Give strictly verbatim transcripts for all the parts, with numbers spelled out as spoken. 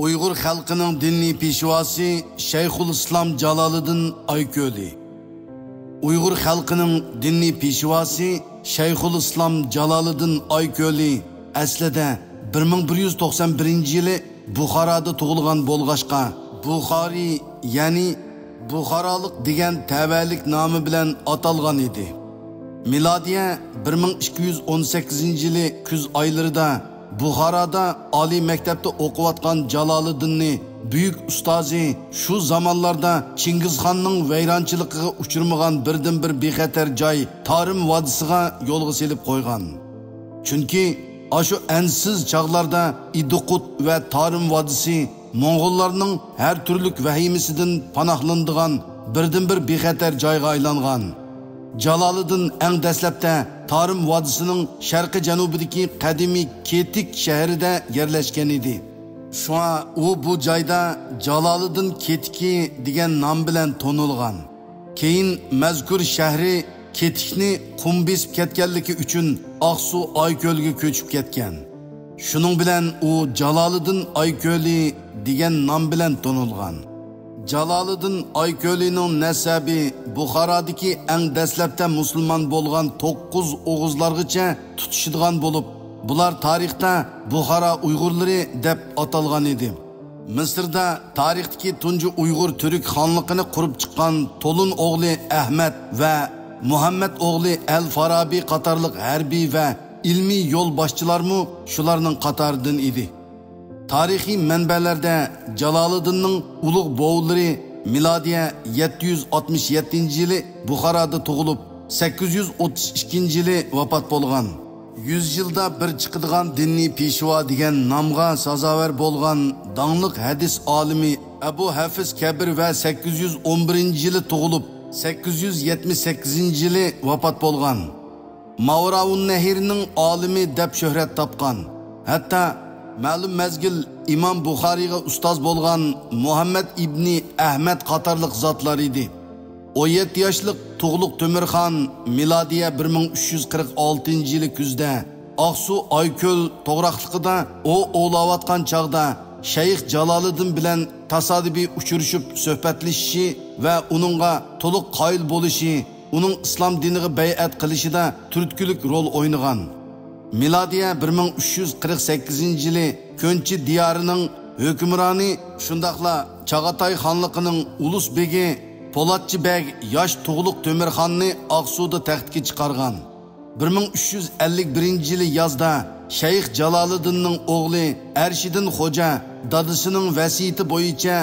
ئۇيغۇر خەلقىنىڭ دىنىي پېشۋاسى شەيخۇلئىسلام جالالىدىن ئايكۆلى. ئۇيغۇر خەلقىنىڭ دىنىي پېشۋاسى شەيخۇلئىسلام جالالىدىن ئايكۆلى ئەسلىدە بىر مىڭ بىر يۈز توقسان بىرىنچى يىلى بۇخارادا تۇغۇلغان بولغاچقا، بۇخارى، يەنى بۇخارالىق دېگەن تەۋەلىك نامى بىلەن ئاتالغان ئىدى. مىلادىيە بىر مىڭ ئىككى يۈز ئون سەككىزىنچى يىلى كۈز ئايلىرىدا بۇخارادا ئالىي مەكتەپتە ئوقۇۋاتقان جالالىدىننى بۈيۈك ئۇستازى شۇ زامانلاردا چىڭگىزخاننىڭ ۋەيرانچىلىقىغا ئۇچرىمىغان بىردىنبىر بىخەتەر جاي تارىم ۋادىسىغا يولغا سېلىپ قويغان. چۈنكى ئاشۇ ئەنسىز چاغلاردا ئىدىقۇت ۋە تارىم ۋادىسى موڭغۇللارنىڭ ھەر تۈرلۈك ۋەھىمىسىدىن پاناھلىنىدىغان بىردىنبىر بىخەتەر جايغا ئايلانغان. جالالىدىن ئەڭ دەسلەپتە تارىم ۋادىسىنىڭ شەرقىي جەنۇبىدىكى قەدىمىي كېتىك شەھىرىدە يەرلەشكەن ئىدى. شۇڭا ئۇ بۇ جايدا جالالىدىن كېتىكى دېگەن نام بىلەن تونۇلغان. كېيىن مەزكۇر شەھىرى كېتىكنى قۇم بېسىپ كەتكەنلىكى ئۈچۈن ئاقسۇ ئايكۆلگە كۆچۈپ كەتكەن. شۇنىڭ بىلەن ئۇ جالالىدىن ئايكۆلى دېگەن نام بىلەن تونۇلغان. جالالىدىن ئايكۆلىنىڭ نەسەبى بۇخارادىكى ئەڭ دەسلەپتە مۇسۇلمان بولغان توققۇز ئوغۇزلارغىچە تۇتىشىدىغان بولۇپ، بۇلار تارىختا بۇخارا ئۇيغۇرلىرى دەپ ئاتالغان ئىدى. مىسىردا تارىختىكى تۇنجى ئۇيغۇر تۈرك خانلىقىنى قۇرۇپ چىققان تولۇن ئوغلى ئەھمەت ۋە مۇھەممەد ئوغلى ئەل فارابى قاتارلىق ھەربىي ۋە ئىلمىي يولباشچىلارمۇ شۇلارنىڭ قاتارىدىن ئىدى. تارىخىي مەنبەلەردە جالالىدىننىڭ ئۇلۇغ بوۋىلىرى مىلادىيە يەتتە يۈز ئاتمىش يەتتىنچى يىلى بۇخارادا تۇغۇلۇپ، سەككىز يۈز ئوتتۇز ئىككىنچى يىلى ۋاپات بولغان. يۈز يىلدا بىر چىقىدىغان دىنىي پېشۋا دېگەن نامغا سازاۋەر بولغان داڭلىق ھەدىس ئالىمى ئەبۇ ھەفىز كەبىر ۋە سەككىز يۈز ئون بىرىنچى يىلى تۇغۇلۇپ، سەككىز يۈز يەتمىش سەككىزىنچى يىلى ۋاپات بولغان. ماۋراۋۇننەھرنىڭ ئالىمى دەپ شۆھرەت تاپقان، ھەتتا مەلۇم مەزگىل ئىمام بۇخارىيغا ئۇستاز بولغان مۇھەممەد ئىبنى ئەھمەد قاتارلىق زاتلار ئىدى. ئون يەتتە ياشلىق تۇغلۇق تۆمۈرخان مىلادىيە بىر مىڭ ئۈچ يۈز قىرىق ئالتىنچى يىلى كۈزدە ئاقسۇ ئايكۆل توغراقلىقىدا ئوۋ ئوۋلاۋاتقان چاغدا شەيخ جالالىدىن بىلەن تاسادىپىي ئۇچرىشىپ سۆھبەتلىشىشى ۋە ئۇنىڭغا تولۇق قايىل بولۇشى، ئۇنىڭ ئىسلام دىنىغا بەيئەت قىلىشىدا تۈرتكىلىك رول ئوينىغان. مىلادىيە بىر مىڭ ئۈچ يۈز قىرىق سەككىزىنچى يىلى كۆنچى دىيارىنىڭ ھۆكۈمرانى، شۇنداقلا چاغاتاي خانلىقىنىڭ ئۇلۇس بېگى پولاتچى بەگ ياش تۇغلۇق تۆمۈرخاننى ئاقسۇدا تەختكە چىقارغان. بىر مىڭ ئۈچ يۈز ئەللىك بىرىنچى يىلى يازدا شەيخ جالالىدىننىڭ ئوغلى ئەرشىدىن خوجا دادىسىنىڭ ۋەسىيىتى بويىچە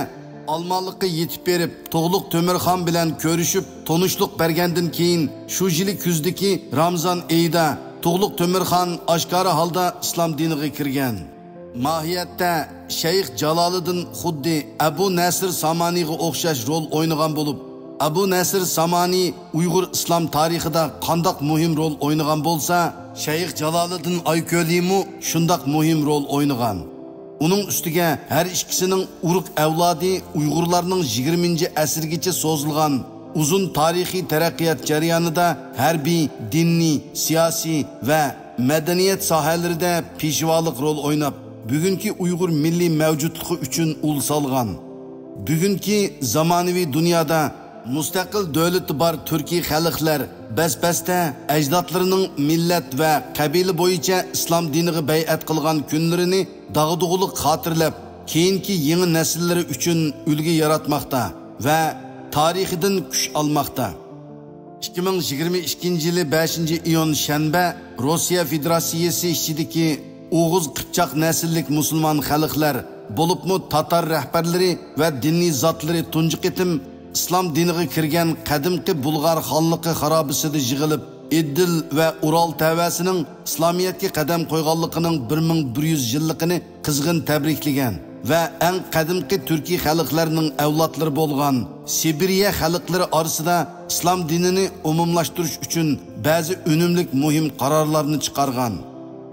ئالمالىققا يېتىپ بېرىپ، تۇغلۇق تۆمۈرخان بىلەن كۆرۈشۈپ، تونۇشلۇق بەرگەندىن كېيىن، شۇ يىلى كۈزدىكى رامزان ئېيىدا تۇغلۇق تۆمۈرخان ئاشكارا ھالدا ئىسلام دىنىغا كىرگەن. ماھىيەتتە شەيخ جالالىدىن خۇددى ئەبۇ نەسىر سامانىغا ئوخشاش رول ئوينىغان بولۇپ، ئەبۇ نەسىر سامانى ئۇيغۇر ئىسلام تارىخىدا قانداق مۇھىم رول ئوينىغان بولسا، شەيخ جالالىدىن ئايكۆلىمۇ شۇنداق مۇھىم رول ئوينىغان. ئۇنىڭ ئۈستىگە ھەر ئىككىسىنىڭ ئۇرۇق ئەۋلادى ئۇيغۇرلارنىڭ يىگىرمىنچى ئەسىرگىچە سوزۇلغان ئۇزۇن تارىخىي تەرەققىيات جەريانىدا ھەربىي، دىنىي، سىياسىي ۋە مەدەنىيەت ساھەلىرىدە پېشۋالىق رول ئويناپ، بۈگۈنكى ئۇيغۇر مىللىي مەۋجۇتلۇقى ئۈچۈن ئۇل سالغان. بۈگۈنكى زامانىۋى دۇنيادا مۇستەقىل دۆلىتى بار تۈركىي خەلقلەر بەس-بەستە ئەجدادلىرىنىڭ مىللەت ۋە قەبىلە بويىچە ئىسلام دىنىغا بەيئەت قىلغان كۈنلىرىنى داغدۇغىلىق خاتىرىلەپ، كېيىنكى يېڭى نەسىللىرى ئۈچۈن ئۈلگە ياراتماقتا ۋە تارىخىدىن كۈچ ئالماقتا. ئىككى مىڭ يىگىرمە ئىككىنچى يىلى بەشىنچى ئىيۇن شەنبە روسىيە فېدېراتسىيىسى ئىچىدىكى ئوغۇز قىپچاق نەسىللىك مۇسۇلمان خەلقلەر، بولۇپمۇ تاتار رەھبەرلىرى ۋە دىنىي زاتلىرى تۇنجى قېتىم ئىسلام دىنىغا كىرگەن قەدىمكى بۇلغار خانلىقى خارابىسىدا يىغىلىپ، ئىدىل ۋە ئۇرال تەۋەسىنىڭ ئىسلامىيەتكە قەدەم قويغانلىقىنىڭ بىر مىڭ بىر يۈز يىللىقىنى قىزغىن تەبرىكلىگەن ۋە ئەڭ قەدىمكى تۈركىي خەلقلەرنىڭ ئەۋلادلىرى بولغان سىبىرىيە خەلقلىرى ئارىسىدا ئىسلام دىنىنى ئومۇملاشتۇرۇش ئۈچۈن بەزى ئۈنۈملۈك مۇھىم قارارلارنى چىقارغان.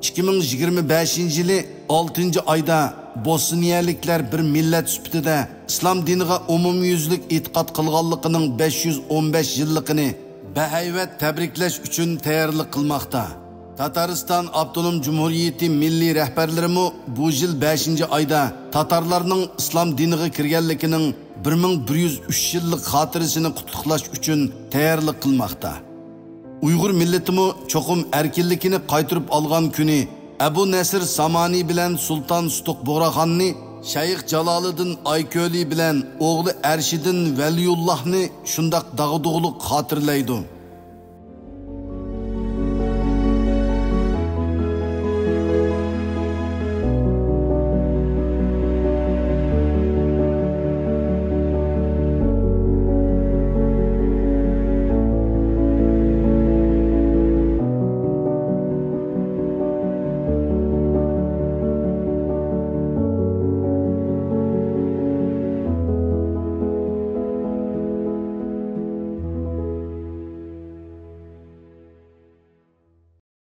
ئىككى مىڭ يىگىرمە بەشىنچى يىلى ئالتىنچى ئايدا بوسنىيەلىكلەر بىر مىللەت سۈپىتىدە ئىسلام دىنىغا ئومۇميۈزلۈك ئېتىقاد قىلغانلىقىنىڭ بەش يۈز ئون بەش يىللىقىنى بەھەيۋەت تەبرىكلەش ئۈچۈن تەييارلىق قىلماقتا. تاتارىستان ئاپتونوم جۇمھۇرىيىتى مىللىي رەھبەرلىرىمۇ بۇ يىل بەشىنچى ئايدا تاتارلارنىڭ ئىسلام دىنىغا كىرگەنلىكىنىڭ بىر مىڭ بىر يۈز ئۈچ يىللىق خاتىرىسىنى قۇتلۇقلاش ئۈچۈن تەييارلىق قىلماقتا. ئۇيغۇر مىللىتىمۇ چوقۇم ئەركىنلىكىنى قايتۇرۇپ ئالغان كۈنى ئەبۇ نەسىر سامانى بىلەن سۇلتان سۇتۇق بۇغراخاننى، شەيخ جالالىدىن ئايكۆلى بىلەن ئوغلى ئەرشىدىن ۋەلىيۇللاھنى شۇنداق داغدۇغىلىق خاتىرىلەيدۇ.